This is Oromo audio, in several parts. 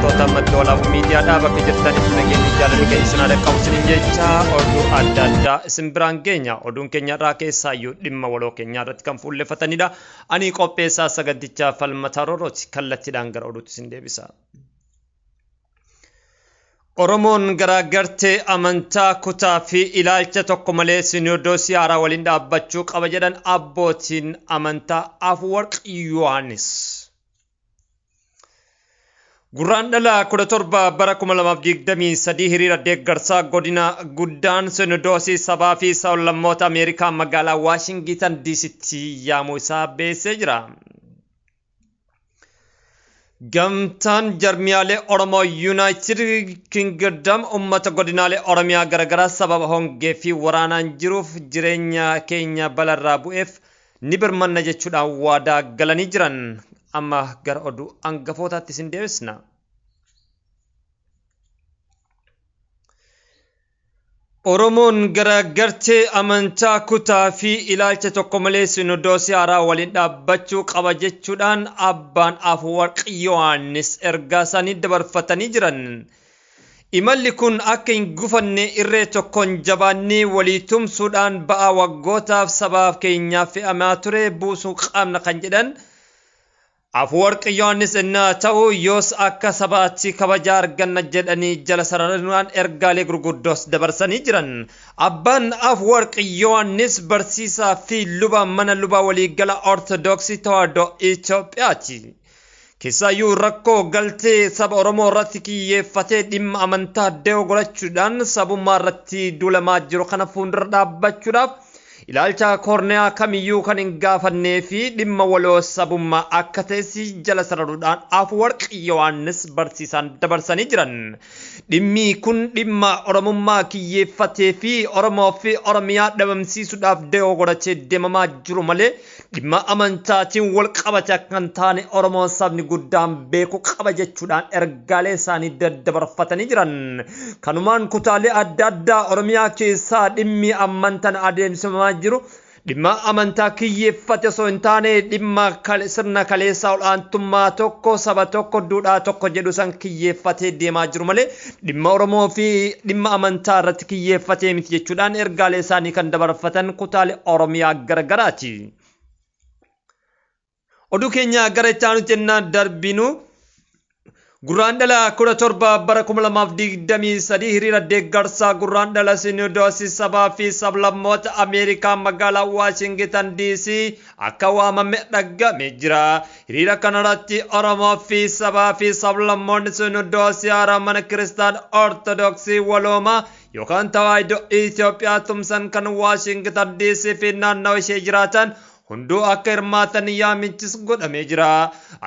Hordoftoota madda walaabuu miidiyaadhaa bakka jirtanitti nageenyi jaalalli keenya isin haa dhaqqabu isiniin jecha oduu adda addaa isin biraan geenya. Oduun keenya irraa keessaayyuu dhimma waloo keenyaa irratti kan fuulleeffatanidha. Ani qopheessaa sagantichaa Falmataa Roorooti kallattiidhaan gara oduutti isin deebisa. Oromoon garaagartee amantaa kutaa fi ilaalcha tokko malee sinodoosii haaraa waliin dhaabbachuu qaba jedhan abbootiin amantaa Afwarq Yohaannis. Gurraan dhala 17 bara 2023 hiriira deeggarsaa godina guddaan sinodoosii sabaa fi sablammoota Ameerikaa magaalaa Waashingitan DCtti yaamuu isaa beeksisee jira. Gamtaan jarmiyaalee Oromoo Yuunaayitid Kingdom uummata godinaalee Oromiyaa garaagaraa sababa hongee fi waraanaan jiruuf jireenya keenya balarraa bu'eef ni birmanna jechuudhaan waadaa galanii jiran. Amma gara oduu hangafootaatti isin deebisna. Oromoon garaagartee amantaa kutaa fi ilaalcha tokko malee sinodoosii haaraa waliin dhaabbachuu qaba jechuudhaan abbaan Afwarq Yohaannis ergaa isaanii dabarfatanii jiran. Imalli kun akka hin gufanne irree tokkoon jabaannee walii tumsuudhaan ba'aa waggootaaf sabaaf keenyaaf fe'amaa ture buusuu qabna kan jedhan Afwarq Yohaannis innaa ta'u yoos akka sabaatti kabaja arganna jedhanii jala sararuudhaan ergaalee gurguddoos dabarsanii jiran. Abbaan Afwarq Yohaannis barsiisaa fi luba mana luba waliigala Ortodoksii Tawaahidoo Itoophiyaati. Keessaayyuu rakkoo galtee saba Oromoo irratti xiyyeeffatee dhimma amantaa dee'oo godhachuudhaan sabummaa irratti duulamaa jiru kana fuuldura dhaabbachuudhaaf ilaalcha koorniyaa kamiyyuu kan hin gaafannee fi dhimma waloo sabummaa akka ta'es jala sararuudhaan Afwarq Yohaannis barsiisaan dabarsanii jiran. Dhimmi kun dhimma Oromummaa kiyyeeffatee fi Oromoo fi Oromiyaa dhabamsiisuudhaaf dee'oo godhatee deemamaa jiru malee dhimma amantaatiin wal qabate akka hin taane Oromoon sabni guddaan beeku qaba jechuudhaan ergaalee isaanii daddabarfatanii jiran. Kanumaan kutaalee adda addaa Oromiyaa keessaa dhimmi amantaan adeemsifamaa jiru dhimma amantaa kiyyeeffate osoo hin taane dhimma sirna kaleessaa ol'aantummaa tokko saba tokko duudhaa tokko jedhu san kiyyeeffatee deemaa jiru malee dhimma Oromoo fi dhimma amantaa irratti kiyyeeffatee miti jechuudhaan ergaalee isaanii kan dabarfatan kutaalee Oromiyaa garagaraati. Oduu keenya gara itti aanutti yennaa darbinu Gurraan dhala 17 bara 2023 hiriira deeggarsaa gurraan dhala sinodoosii sabaa fi sablammoota Ameerikaa magaalaa Waashingitan DC akka waamame dhaggamee jira. Hiriira kanarratti Oromoo fi sabaa fi sablammoonni sinodoosii haaraa mana kiristaana Ortodoksii waloomaa yookaan Tawaahidoo Itoophiyaa tumsan kan Waashingitan DC fi naannoo ishee jiraatan hunduu akka hirmaatan yaamichis godhamee jira.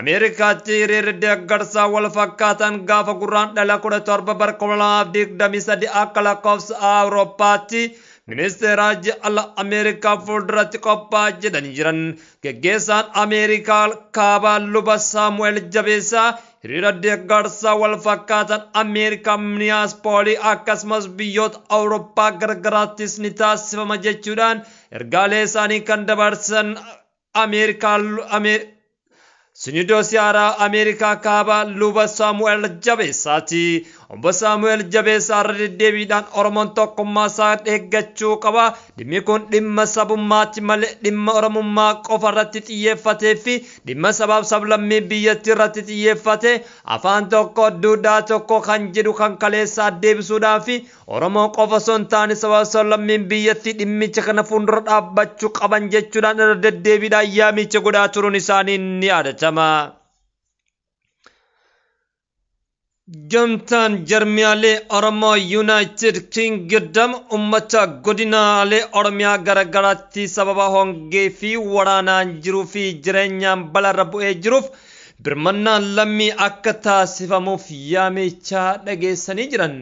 Ameerikaatti hiriirri deeggarsaa wal fakkaatan gaafa gurraan dhala 17 bara 2023 akka lakkoofsa Awurooppaatti ministeera ala Ameerikaa fuulduratti qophaa'aa jedhanii jiran. Geggeessaan Ameerikaa kaabaa luba Saamu'eel Jabeessaa hiriira deeggarsaa wal fakkaatan Ameerikaa Miniyaapoolii akkasumas biyyoota Awurooppaa garagaraattis ni taasifama jechuudhaan ergaalee isaanii kan dabarsan Ameerikaa Sinodoosii haaraa Ameerikaa kaabaa luba Saamu'eel Jabeessaati. Obbo Saamu'eel Jabeessaa irra deddeebiidhaan Oromoon tokkummaa isaa eeggachuu qaba. Dhimmi kun dhimma sabummaati malee dhimma Oromummaa qofa irratti xiyyeeffatee fi dhimma sabaaf sablammii biyyattii irratti xiyyeeffate afaan tokko duudhaa tokko kan jedhu kan kaleessaa deebisuudhaa fi Oromoo qofa osoo hin taane sabaaf sablammiin biyyattii dhimmicha kana fuuldura dhaabbachuu qaban jechuudhaan irra deddeebiidhaan yaamicha godhaa turuun isaanii ni yaadatama. Gamtaan jarmiyaalee Oromoo Yuunaayitid Kingdom uummata godinaalee Oromiyaa garagaraatti sababa hongee fi waraanaan jiruu fi jireenyaan balarra bu'ee jiruuf birmannaan lammii akka taasifamuuf yaamicha dhageessanii jiran.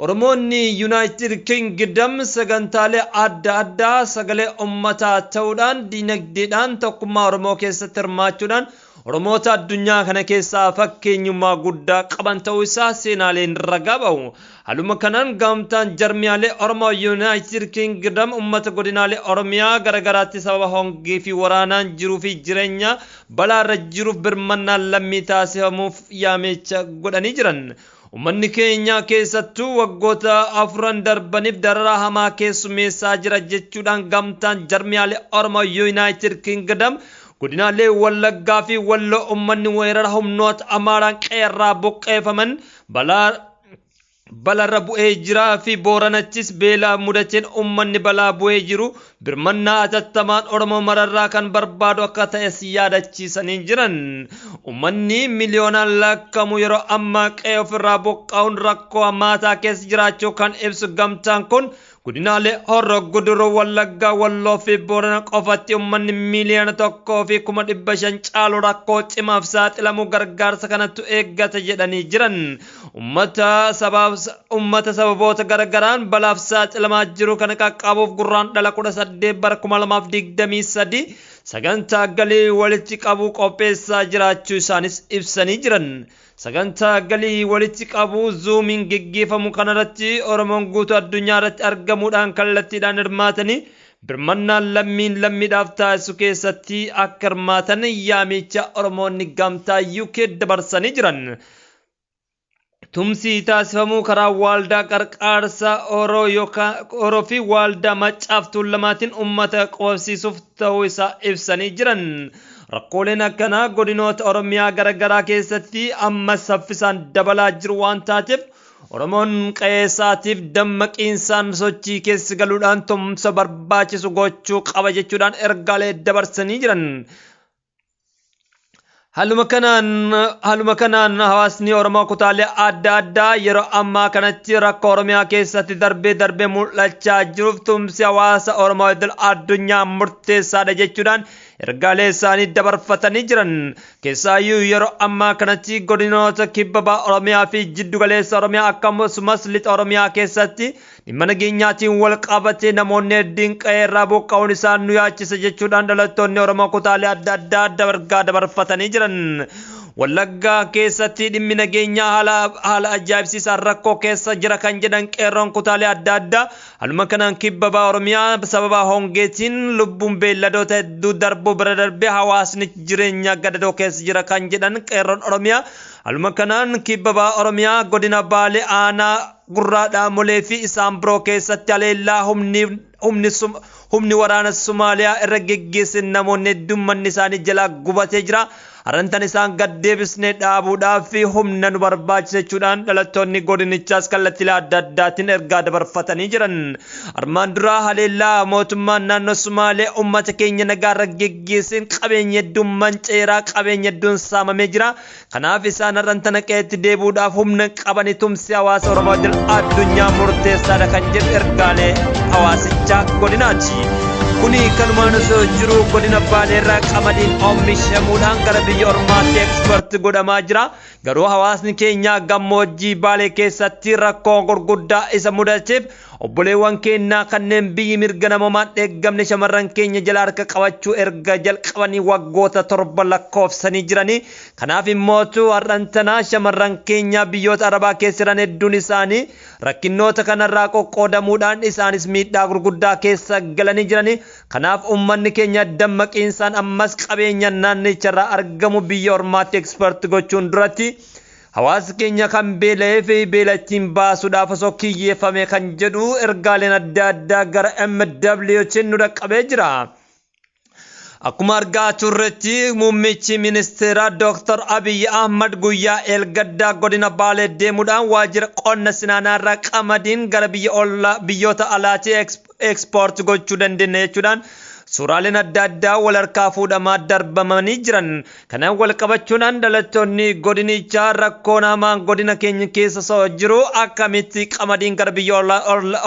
Oromoonni Yuunaayitid Kingdom sagantaalee adda addaa sagalee uummataa ta'uudhaan diinagdeedhaan tokkummaa Oromoo keessatti hirmaachuudhaan Oromoota addunyaa kana keessaa fakkeenyummaa guddaa qaban ta'uu isaa seenaaleen ragaa bahu. Haaluma kanaan gamtaan jarmiyaalee Oromoo Yuunaayitid Kingdom uummata godinaalee Oromiyaa garaagaraatti sababa hongee fi waraanaan jiruu fi jireenya balaarra jiruuf birmannaan lammii taasifamuuf yaamicha godhanii jiran. Uummanni keenya keessattuu waggoota 4 darbaniif dararaa hamaa keessummeessaa jira jechuudhaan gamtaan jarmiyaalee Oromoo Yuunaayitid Kingdom godinaalee Wallaggaa fi Walloo uummanni weerara humnoota Amaaraan qeerraa buqqeeffaman balaa balarra bu'ee jiraa fi Booranachis beelaa mudateen uummanni balaa bu'ee jiru birmannaa atattamaan Oromoo mararraa kan barbaadu akka ta'es yaadachiisanii jiran. Uummanni miliyoonaan lakkamu yeroo ammaa qe'ee ofirraa buqqa'uun rakkoo hammaataa keessa jiraachuu kan ibsu gamtaan kun godinaalee Horroo Guduruu Wallaggaa Walloo fi Boorana qofatti uummanni 1,500,000 caalu rakkoo cimaaf saaxilamuu gargaarsa kanattu eeggata jedhanii jiran. Uummata sababoota garagaraan balaaf saaxilamaa jiru kana qaqqabuuf Gurraandhala 18 bara 2023 sagantaa galii walitti qabuu qopheessaa jiraachuu isaanis ibsanii jiran. Sagantaa galii walitti qabuu zuumiin geggeeffamu kanarratti Oromoon guutuu addunyaa irratti argamuudhaan kallattiidhaan hirmaatanii birmannaan lammiin lammiidhaaf taasisu keessatti akka hirmaatan yaamicha Oromoonni gamtaa UK dabarsanii jiran. Tumsi taasifamuu karaa waaldaa qarqaarsa Oroo fi waaldaa Maccaaf Tuulamaatiin uummata qubsiisuuf ta'uu isaa ibsanii jiran. Rakkooleen akkanaa godinoota Oromiyaa garaagaraa keessatti amma saffisaan dabalaa jiru waan taateef Oromoon qe'ee isaatiif dammaqiinsaan sochii keessa galuudhaan tumsa barbaachisu gochuu qaba jechuudhaan ergaalee dabarsanii jiran. Haaluma kanaan hawaasni Oromoo kutaalee adda addaa yeroo ammaa kanatti rakkoo Oromiyaa keessatti darbee darbee mul'achaa jiruuf tumsi hawaasa Oromoo idil addunyaa murteessaadha jechuudhaan ergaalee isaanii dabarfatanii jiran. Keessaayyuu yeroo ammaa kanatti godinoota kibba baha Oromiyaa fi jiddu galeessa Oromiyaa akkasumas lixa Oromiyaa keessatti dhimma nageenyaatiin wal qabatee namoonni hedduun qe'ee irraa buqqa'uun isaan nu yaachisa jechuudhaan dhalattoonni Oromoo kutaalee adda addaa ergaa dabarfatanii jiran. Wallaggaa keessatti dhimmi nageenyaa haala ajaa'ibsiisaan rakkoo keessa jira kan jedhan qeerroon kutaalee adda addaa haaluma kanaan kibba baha Oromiyaa sababa hongeetiin lubbuun beelladoota hedduu darbuu bira darbee hawaasni jireenya gadadoo keessa jira kan jedhan qeerroon Oromiyaa haaluma kanaan kibba baha Oromiyaa godina Baalee aanaa Gurraa Dhaamolee fi isaan biroo keessatti haleellaa humni waraana Somaaliyaa irra geggeesse namoonni hedduun manni isaanii jalaa gubatee jira. Harantan isaan gad deebisnee dhaabuudhaaf humna nu barbaachisa jechuudhaan dhalattoonni godinichaas kallattiilee adda addaatiin ergaa dabarfatanii jiran. Armaan duraa haleellaa mootummaan naannoo Sumaalee uummata keenya nagaarra geggeesseen qabeenya hedduun manceeraa qabeenya hedduun saamamee jira. Kanaaf isaan har'antana qe'eetti deebi'uudhaaf humna qabanii tumsi hawaasa Oromoo idil addunyaa murteessaadha kan jedhu ergaalee hawaasichaa godinaati. Kuni kanumaan osoo jiru godina Baaleerraa qamadiin oomishamuudhaan gara biyya ormaatti ekspoortii godhamaa jira. Garuu hawaasni keenya gammoojjii Baalee keessatti rakkoo gurguddaa isa mudateef obboleewwan keenyaa kanneen biyyi mirga namoomaan eeggamne shamarran keenya jala harka qabachuu erga jalqabanii waggoota 7 lakkoofsanii jiranii. Kanaaf immootu har'antanaa shamarran keenya biyyoota Arabaa keessa jiran hedduun isaanii rakkinnoota kanarraa qoqqoodamuudhaan isaanis miidhaa gurguddaa keessa galanii jiranii. Kanaaf uummanni keenya dammaqiinsaan ammas qabeenya naannicharraa argamu biyya ormaatti ekspoortii gochuun duratti hawaasa keenya kan beela'ee fi beelattiin baasuudhaaf osoo kiyyeeffame kan jedhu ergaaleen adda addaa gara MW'n nu dhaqqabee jira. Akkuma argaa turretti muummichi ministeeraa Dr. Abiy Ahmad guyyaa eelgaddaa godina Baalee deemuudhaan waajjira qonna sinaanaarraa qamadiin gara biyyoota alaatti ekspoortii gochuu dandeenya jechuudhaan suuraaleen adda addaa wal harkaa fuudhamaa darbamanii jiran. Kanaan wal qabachuudhaan dhalattoonni godinichaa rakkoon hamaan godina keenya keessa jiru akkamitti qamadiin gara biyya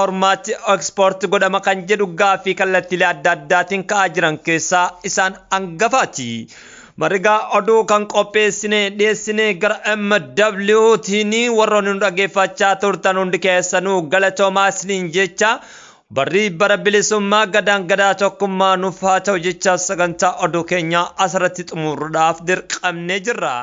ormaatti ekspoortii godhama kan jedhu gaaffii kallattiilee adda addaatiin ka'aa jiran keessaa isaan hangafaati. Marigaa oduu kan qopheessine dhiyeessine gara MWtiin warroonni nu dhaggeeffachaa turtan hundi keessanuu galatoomaa isiniin jecha. Barri bara bilisummaa gadaan gadaa tokkummaa nuuf haa ta'u jecha sagantaa oduu keenyaa asirratti xumuruudhaaf dirqamnee jirra.